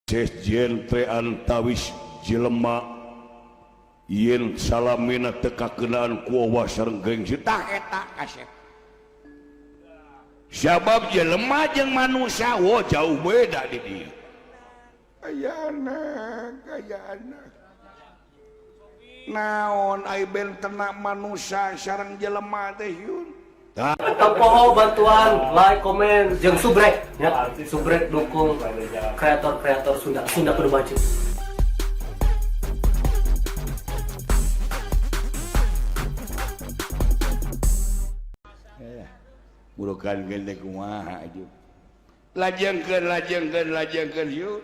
Sejen antawis jelema yen salamina teu kakeunaan ku Allah sareng gengsi tah eta kasep. Sabab jelema jeung manusia wo jauh beda di dieu. Aya anak, aya anak. Naon ai bentena manusia sareng jelema teh yun. Tong poho bantuan like, komen, jeung subrek ya. Subrek dukung kreator-kreator Sunda. Sunda kudu maju. Burukan gede kumaha aja. Lajengkeun lajengkeun lajengkeun yuk.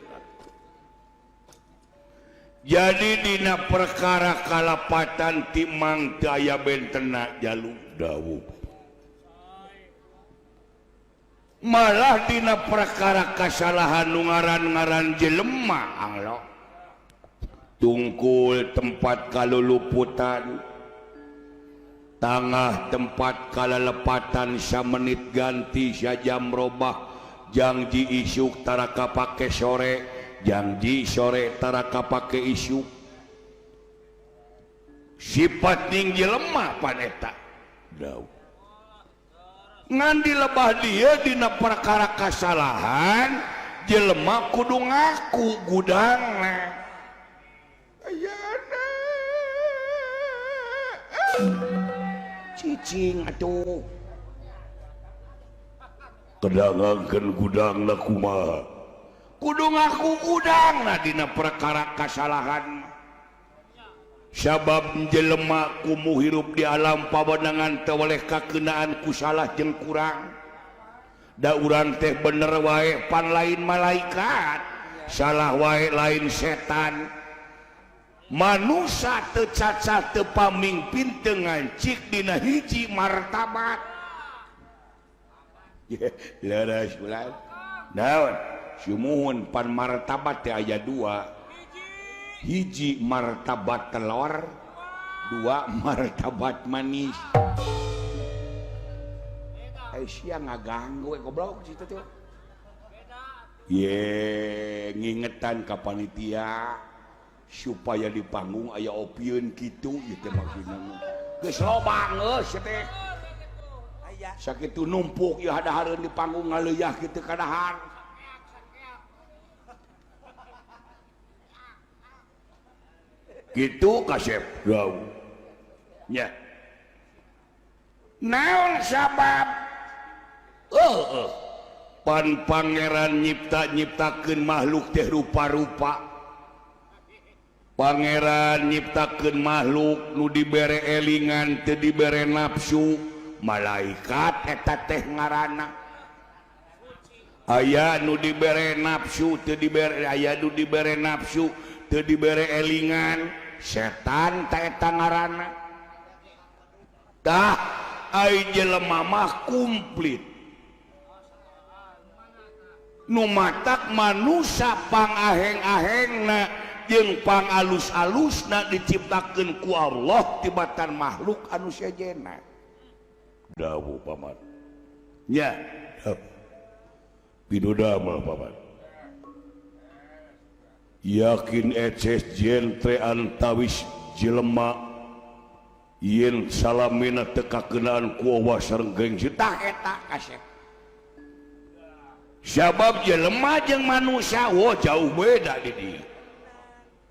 Jadi dina perkara kalapatan timang teu aya bentena jaluk dawuh. Malah dina perkara kasalahan nu ngaran-ngaran jelema anglo. Tungkul tempat kaluluputan, tangah tempat kalalepatan samenit ganti sajam robah, jangji isuk tara kapake sore, jangji sore tara kapake isuk. Sifat ning jelema paneta dawuh. Ngan dilebah dia dina perkara kasalahan jelema kudu ngaku gudangna. Ayana cicing atuh kedangangkeun gudangna kumaha kudu ngaku gudangna dina perkara kasalahan. Sabab jelema kumu hirup di alam pawenangan teu weleh kakeunaan ku salah jeung kurang. Da urang teh bener wae pan lain malaikat, salah wae lain setan. Manusa teu cacat teu pamingpin teu ngancik dina hiji martabat. Leres bulan. Naon? Sumuhun pan martabat teh aya dua. Hiji martabat telur, dua martabat manis. Sia ngaganggu goblok situ tuh. Ye ngingetan ka panitia supaya di panggung aya opieun kitu ieu teh maksudna. Geus loba geus teh. Sakitu numpuk ieu hadahareun di panggung ngaleuyah kitu kadahar. Gitu kasep gau nya naon sabab pan pangeran nyipta nyiptakeun makhluk teh rupa-rupa, pangeran nyiptakeun makhluk nu dibere elingan teu dibere nafsu, malaikat eta teh ngaranna. Aya nu dibere nafsu teu dibere, aya nu dibere nafsu teu dibere elingan, setan ta eta ngaranna. Tah ai jelema mah komplit nu matak manusa pangaheng-ahengna jeung pangalus-alusna diciptakeun ku Allah tibatan makhluk anu sejenna. Dawuh paman nya pidodamel paman. Yakin eces jentre antawis jelema yen salamina teu kakeunaan ku Allah sareng gengsi tah eta kasep. Sabab jelema jeung manusia wo jauh beda di dieu.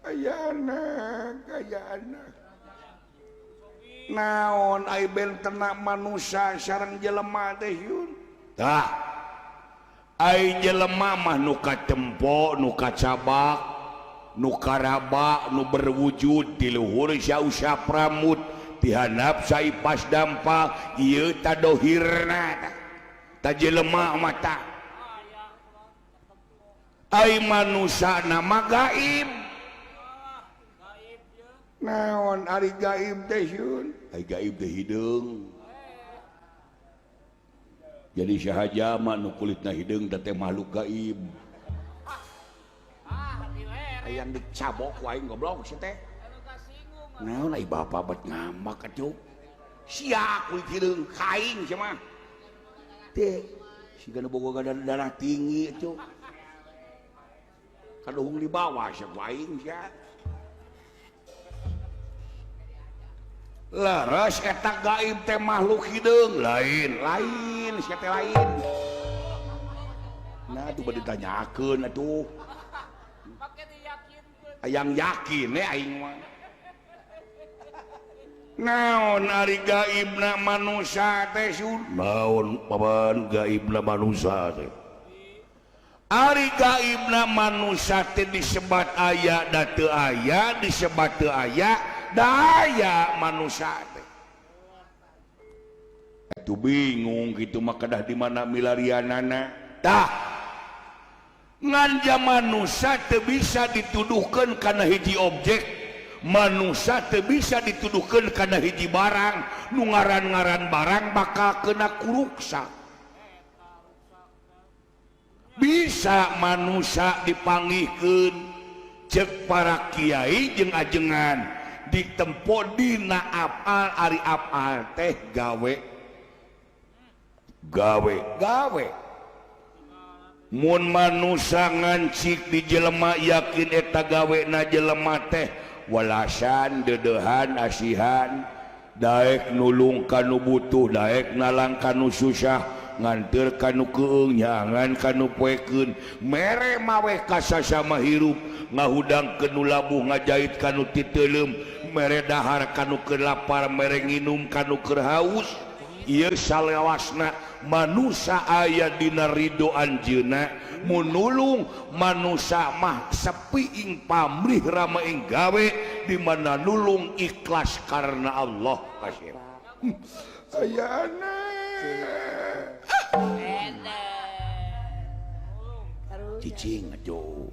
Aya anak, aya anak. Naon ai bentena manusia sareng jelema teh yun. Tah ai jelema mah nu katempo, nu kacabak, nu karaba, nu berwujud di luhur sausap rambut dihandap saipas dampak ieu tadohirna ta jelema mah tah. Ai manusia nama gaib. Naon ari gaib teh yun? Ai gaib teh hideung. Jadi saha jalma nu kulitna hideung teh makhluk gaib. Hayang dicabok ku aing goblok si teh. Naon ai bapa bet ngamak atuh. Sia kulit hideung kaing sia mah. Teh siga nu boga darah tinggi atuh. Kaduhung di bawah sia ku aing sia. Leres eta gaib teh makhluk hideung lain, lain sia teh lain. Nah tuh bade ditanyakeun atuh. Hayang yakin we aing mah. Naon ari gaibna manusia teh sun? Naon paman gaibna manusia teh? Ari gaibna manusia teh disebat aya da teu aya, disebat teu aya da aya manusia teh. Atuh bingung kitu mah kedah di mana milarianana. Tah nganja manusia teu bisa dituduhkeun kana hiji objek, manusia teu bisa dituduhkeun kana hiji barang, nu ngaran-ngaran barang bakal kena kuruksa. Bisa manusia dipanggihkeun cek para kiai jeung ajengan ditempo dina apal ari apal teh gawe gawe gawe. Mun manusia ngancik di jelema yakin eta gawe na jelema teh walasan dedehan asihan daek nulung kanu butuh daek nalang kanu susah nganteur kanu keung nyangan kanu poekeun mere mawe kasasama hirup ngahudang kanu labuh ngajahit kanu titeuleum mere dahar kanu keur lapar mere nginum kanu keur haus. Ieu salewasna manusia aya dina ridho anjeunna mun nulung manusia mah sepi ing pamrih rama ing gawe di mana nulung ikhlas karena Allah kasih. Ayana cicing aduh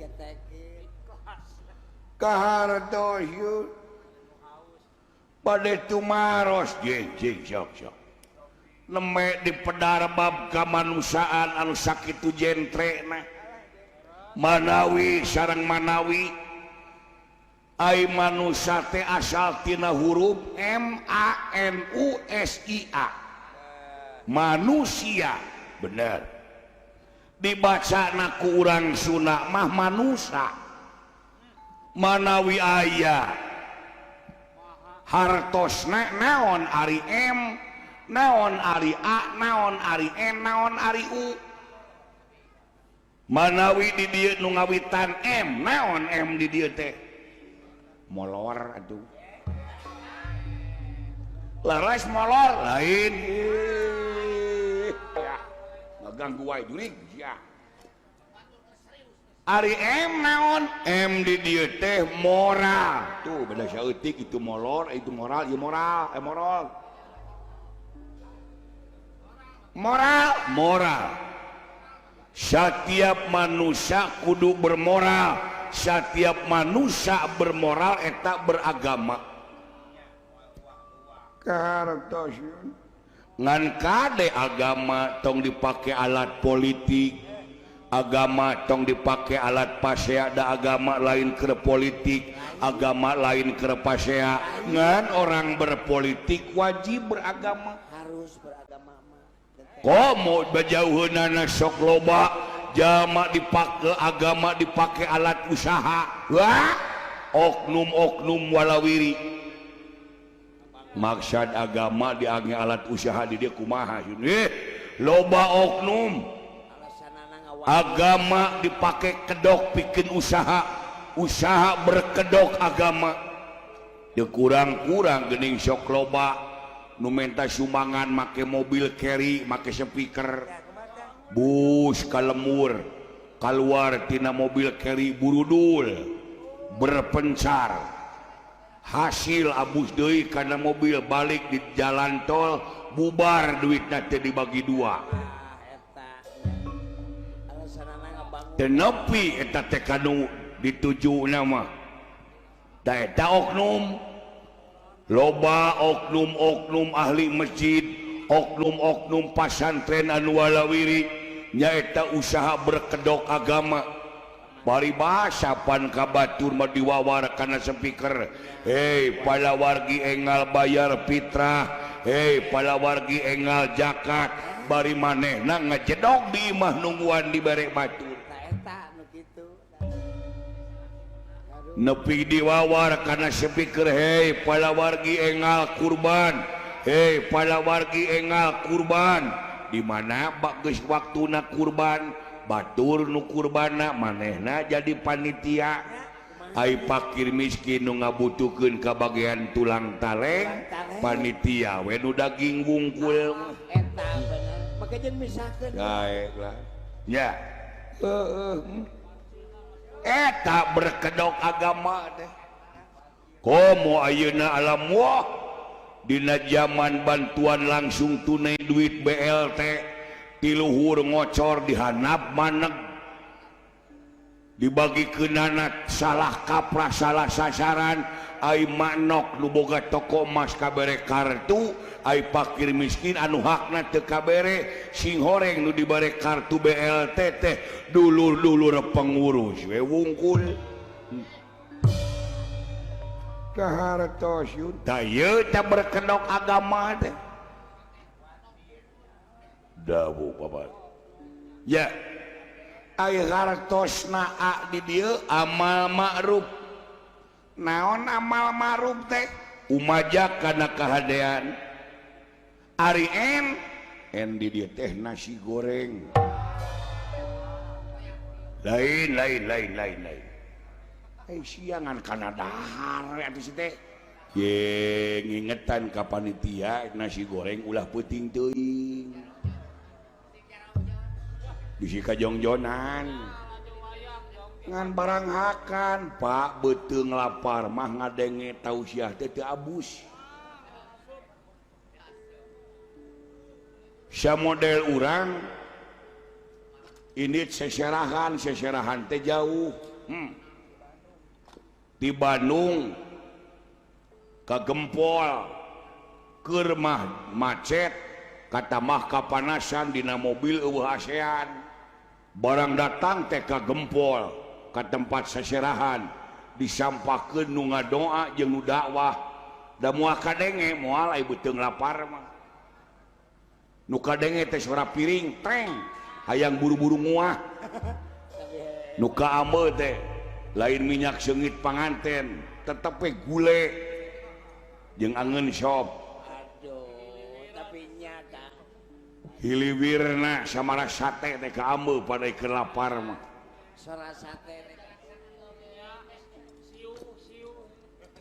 kahartos yeuh bade tumaros jeung jeung sok sok neme di pedar bab kamanusiaan anu sakitu jentrena manawi sareng manawi ai manusia teh asal tina huruf M A N U S I A manusia bener dibaca na ku urang Sunda mah manusa manawi aya hartosna naon ari M naon ari A naon ari N naon ari U manawi di dieu nu ngawitan M naon M di dieu teh molor atuh leres molor lain ya ngaganggu wae jurig ya ari M naon M di dieu teh moral tuh beda saeutik itu molor itu moral ieu moral moral moral moral. Setiap manusia kudu bermoral, setiap manusia bermoral eta beragama. Kahartos ngan kade agama tong dipake alat politik, agama tong dipake alat pasea, da agama lain keur politik, agama lain keur pasea. Ngan orang berpolitik wajib beragama, harus beragama. Komo bajauheunana sok loba jama dipake agama dipake alat usaha. Wah, oknum-oknum walawiri maksad agama dianggap alat usaha di dia kumaha loba oknum agama dipakai kedok bikin usaha, usaha berkedok agama. Dia kurang-kurang gening sok loba nu menta sumbangan make mobil carry make speaker bus kalemur keluar tina mobil carry burudul berpencar hasil abus deui kana mobil balik di jalan tol bubar duitna teh dibagi dua. Teu nepi eta teh kanu dituju nama da eta oknum loba oknum-oknum ahli masjid, oknum-oknum pasantren anu walawiri nyaeta usaha berkedok agama. Paribasa pan ka batur mah diwawar kana speaker, hei palawargi engal bayar fitrah, hei palawargi engal zakat, bari manehna ngajedog di imah nungguan dibere batur. Nepi diwawar kana speaker, hei palawargi engal kurban, hei palawargi engal kurban. Di mana bagus waktuna kurban, batur nu kurbana manehna jadi panitia. Ai pakir miskin nu ngabutuhkeun ka bagian tulang taleng, panitia we nu daging wungkul. Eta bener. Make jeung misakeun. Baiklah. Ya. Heeh. Eta berkedok agama teh. Komo ayeuna alam wah dina zaman bantuan langsung tunai duit BLT tiluhur ngocor dihanap maneg dibagi keunana salah kaprah salah sasaran. Ai manok nu boga toko emas kabere kartu, ai pakir miskin anu hakna teu kabere, sing horeng nu dibere kartu BLT teh dulur-dulur pengurus we wungkul. Kahartos yun. Tah ieu teh berkedok agama teh. Dawuh bapak. Ya. Ai hartosna a di dieu amal ma'ruf. Naon amal ma'ruf teh? Umajak kana kahadean. Ari en en di dieu teh nasi goreng. Lain lain lain lain lain. Siangan kana dahar atuh si teh. Ye ngingetan ka panitia nasi goreng ulah peuting teuing. Bisi kajongjonan. Ngan barang hakan, Pak beuteung lapar mah ngadenge tausiah teh teu abus. Samodel urang ini seserahan, seserahan teh jauh. Di Bandung ka Gempol keur mah macet katamah kapanasan dina mobil eueuh ASEAN. Barang datang teh ka Gempol ka tempat seserahan disampahkeun nu ngadoa jeung nu dakwah da moal kadenge moal ai beuteung lapar mah. Nu kadenge teh suara piring treng hayang buru-buru nguah. Nu kaameu teh lain minyak seungit panganten tetep we gule jeung angeun sop. Aduh, tapi nyata hiliwirna samara sate teh kaameu pada keur lapar mah. Sora sate teh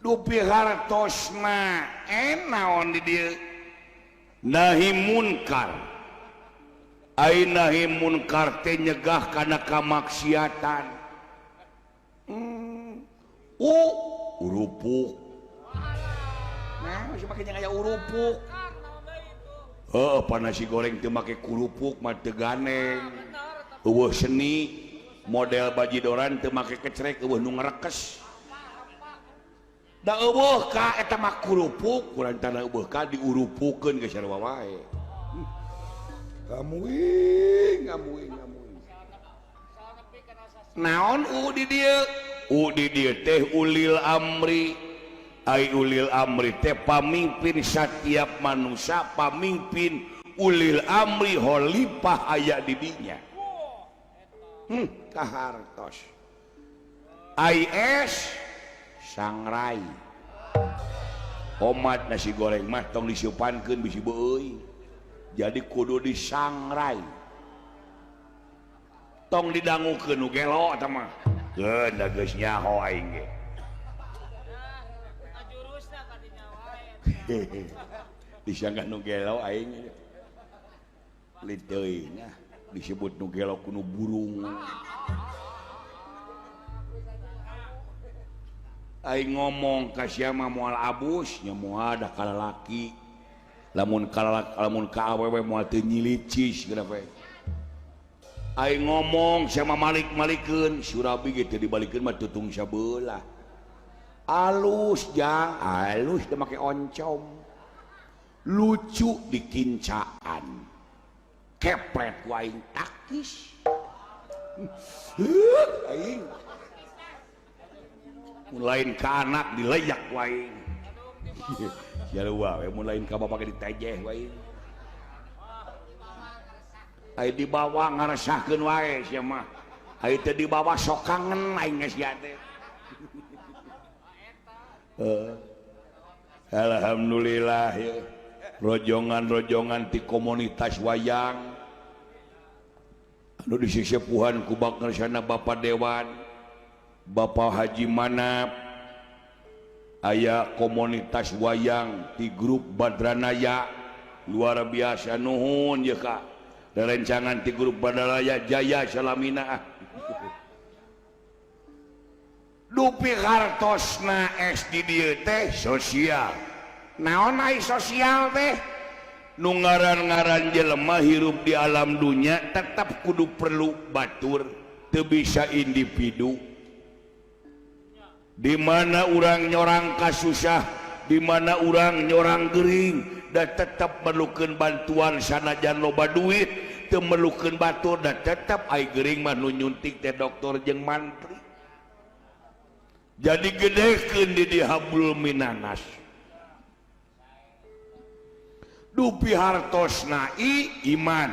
dupi hartosna naon di dieu nahi munkar. Ai nahi munkar teh nyegah kana kamaksiatan. Urupuk. Nah, masih make nya aya urupuk. Heuh, pan nasi goreng teu make kurupuk mah teu ganeng. Eueuh seni model bajidoran teu make kecrek eueuh nu ngarekes. Da eueuh ka eta mah kurupuk, kurang tanah eueuh ka diurupukeun ge sarua wae. Kamuing, kamuing, kamuing. Naon u di dieu? U di dieu teh ulil amri. Ai ulil amri teh pamimpin setiap manusia, pamimpin ulil amri khalifah aya di dinya. Kahartos. Ai es sangrai. Omat nasi goreng mah tong disiupankeun bisi beuy. Jadi kudu disangrai. Tong didangukeun nu gelo eta mah. Geun da geus nyaho aing ge. Disangka nu gelo aing. Pelit teuing ah disebut nu gelo ku nu burung. Aing ngomong ka sia mah moal abus nya moal da kalalaki. Lamun kalalaki lamun ka awewe moal teu nyilicis geuna we. Aing ngomong sama malik-malikeun surabi ge teu dibalikeun mah tutung sabelah. Alus jang, alus teu make oncom. Lucu dikincaan. Kepret ku aing takis. Aing mun lain ka anak dileyak ku aing. Sia we mun lain ka bapak ge ditejeh ku aing. Ai dibawa ngaresahkeun wae sia mah. Ai teu dibawa sok kangen aing geus sia teh. Alhamdulillah ya. Rojongan-rojongan ti komunitas wayang anu disesepuhan ku bakersana Bapak Dewan, Bapak Haji Manap, aya komunitas wayang di grup Badranaya luar biasa nuhun ya Kak. Rerencangan di grup Badranaya Jaya Salamina. Dupi hartosna SD dieu teh sosial. Naon ai sosial teh? Nu ngaran-ngaran jelema hirup di alam dunia tetap kudu perlu batur, teu bisa individu. Di mana urang nyorang kasusah, di mana urang nyorang gering, dan tetap merlukeun bantuan sanajan loba duit, teu merlukeun batur dan tetap ai gering mah nu nyuntik teh dokter jeung mantri. Jadi gedekeun di dihablul minanas. Dupi hartosna iman.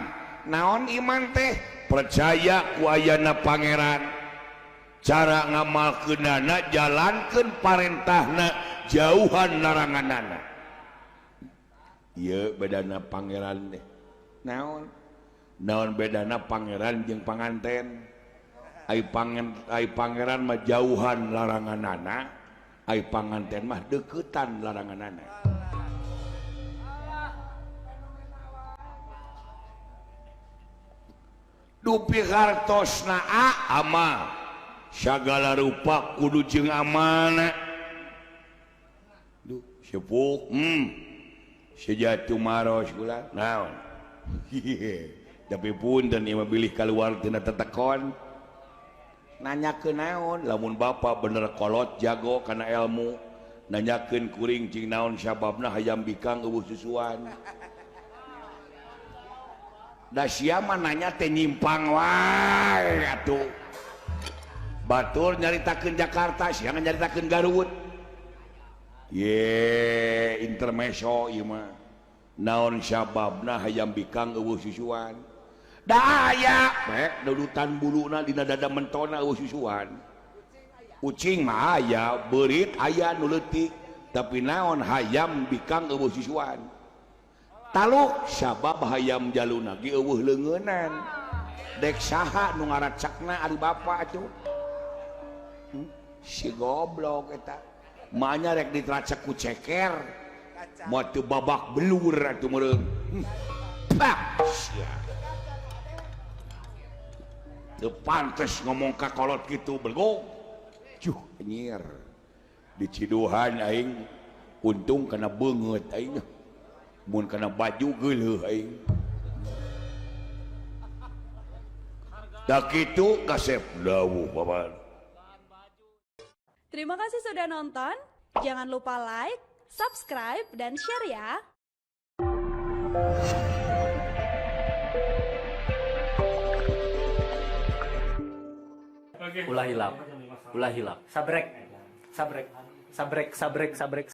Naon iman teh? Percaya ku ayana pangeran. Cara ngamalkeunana jalankeun parentahna, jauhan laranganana. Ieu bedana pangeran teh. Naon? Naon bedana pangeran jeung panganten? Ai pangeran mah jauhan laranganana, ai panganten mah deukeutan laranganana. Dupi hartosna amal sagala rupa kudu jeung amalna. Duh sepuh sejatu maros gula naon. Tapi punten ieu mah bilih kaluar tina tetekon. Nanyakeun naon lamun bapa bener kolot jago kana ilmu, nanyakeun kuring cing naon sababna hayam bikang eueuh susuan. Da sia mah nanya teh nyimpang wae atuh. Batur nyaritakeun Jakarta, sia nyaritakeun Garut. Ye, intermezzo ieu mah. Naon sababna hayam bikang eueuh susuan? Da aya pek dudutan buluna dina dada mentona eueuh susuan. Ucing mah aya, beurit aya nu leutik, tapi naon hayam bikang eueuh susuan? Taluk sabab hayam jaluna ge eueuh leungeunan. Dek saha nu ngaracakna ari bapa atuh? Si goblok eta. Maanya rek ditracak ku ceker. Moal teu babak belur atuh meureun. Pak sia. Teu pantes ngomong ka kolot kitu belgong. Cuh anjir. Diciduhan aing untung kana beungeut aing. Mun kana baju geuleuh aing. Da kitu kasep dawuh bapak. Terima kasih sudah nonton. Jangan lupa like, subscribe, dan share ya. Ulah hilap, ulah hilap. Sabrek, sabrek, sabrek, sabrek, sabrek.